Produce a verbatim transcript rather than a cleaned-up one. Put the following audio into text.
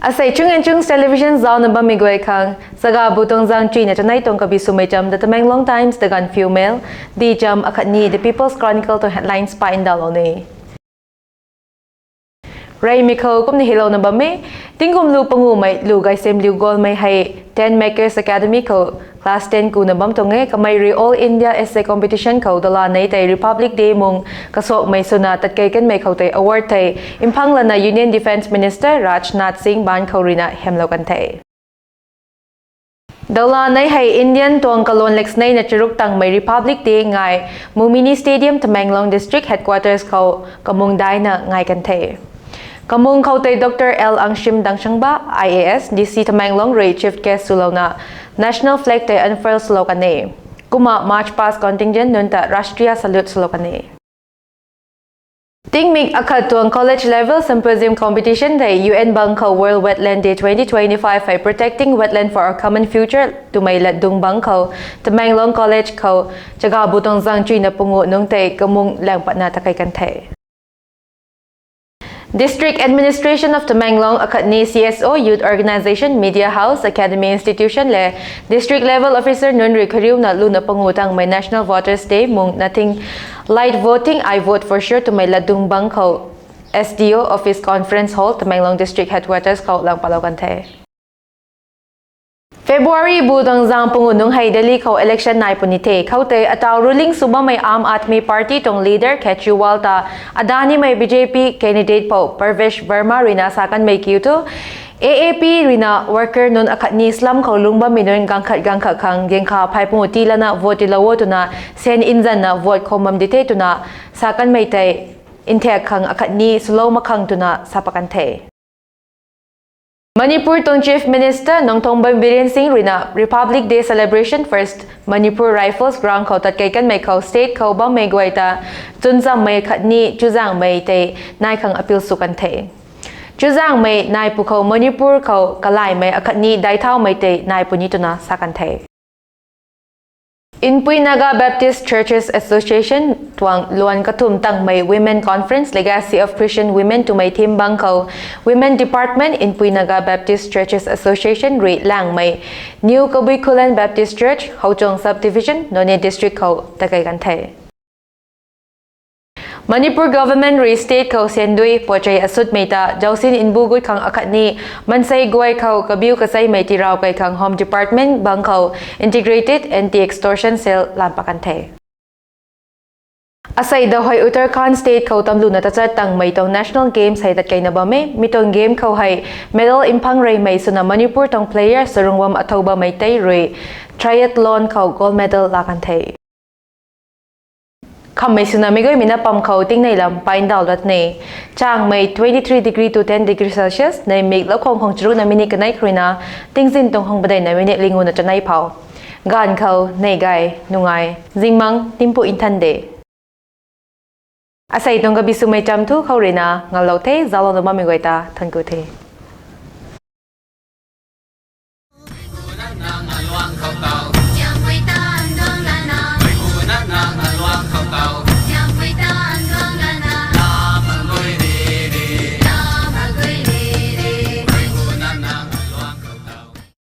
Asei Chung and Chungs Television zauna bammei guay khang, Chaga Bu Tuangzang chuina chanei tuang kabi swmei cham The Tamenglong Times, The Gaanphiu Mail, di cham akhatni The People's Chronicle tuang headlines pa ndauhlou ni. Reymei khou kumna helouna bam e, tingkum lu panguhmei lu gaysem liu golmei hei Ten Makers Academy khou class ten kuna bam tuang e, kamei rui All India Essay Competition khou dala nei tei Republic Day mung kasakmei swna tatkei kanmei khou tei award thei mphang lana Union Defence Minister Rajnath Singh baan khou ruina hemlou kan the. Dala nei hei Indian tuang kalon leksneina charuk tangmei Republic Day ngai Mumini Stadium, Tamenglong District Headquarters khou kamung daina ngai kan the. Kamung khou tei Dr L Angshim Dangshangba, I A S, D C Tamenglong rui chief guest swlouna national flag tei unfurl swlou kan e. Kumna march past contingent nunc ta Rashtriya salute swlou kan e. Tingmik akhat tuang college level symposium competition tei U N bang khou World Wetland Day twenty twenty-five hei Protecting Wetland for Our Common Future twmei latdung bang khou Tamenglong College khou Chaga Bu Tuangzang chuina panguh nungc tei kamung lang patna tatkei kan the. District Administration of Tamenglong akhatni C S O, Youth Organisation, Media House, Academy Institution le District Level Officer nunc rui khariuna luna panguh tangmei National Voters Day mung nathing light voting, I Vote for Sure twmei latdung bang khou S D O Office Conference Hall, Tamenglong District Headquarters khou lang patlou kan the. February Bu Tuangzang panguh nungc hei Delhi khou election nai puni the. Khoutei ataw ruling sw bammei Aam Aadmi Party tuang leader Kejriwal ta adanimei B J P candidate pou Parvesh Verma ruina sa kanmei kiu thu, A A P ruina worker nunc akhatni slum khou lungc bammei nunc ganv khat ganv khat khang gaengkha phey panguh tii lana vote tiilou o twna syan nzanna vote khou bam di the twna sa kanmei tei nthaek khang akhatni swlou mak khang twna sa pat kan the. Manipur tuang Chief Minister Nongthombam Biren Singh ruina Republic Day celebration First Manipur Rifles ground khou tatkei kanmei khou state khou bammei guay ta chwnchammei khatni chuzaenghmei tei nai khang appeal sw kan the. Chuzaenghmei nai pwkhou Manipur khou kalaimei akhatni daithaumei tei nai puni twna sa kan the. Inpui Naga Baptist Churches Association tuang luan kathumh tangmei Women Conference, Legacy of Christian Women twmei theme bang khou Women Department, Inpui Naga Baptist Churches Association rui langmei New Kabui Khullen Baptist Church, Houchuang Subdivision, Noney District khou tatkei kan the. Manipur Government rui state khou syandui pochei asutmei ta zausin nbu gut khang akhatni mansei guay khou kabiu kacheimei tirau kei khang Home Department bang khou Integrated Anti-Extortion Cell lan pat kan the. Asei da hei Uttarakhand state khou tamluna tachat tangmei tuang National Games hei tatkeina bam e. Mi tuang game khou hei medal mphang reymei swna Manipur tuang player sarungvam athou bammei tei rui triathlon khou gold medal la kan the. Khammei swna meic guaymei na pam khou tingnei lam pa ndauh lat ne. Changmei twenty three degree to ten degree Celsius, neimik loukhang khang charukna minute kanei khou ruina tingzin tuang khang padeina minute linguna chanei phou. Gaanv khou neih gay, nungai, zingmang, timpu nthan de. Asei tuang kabi swmei cham thu khou ruina ngalou the, zauclouna bammei guay ta thank you the.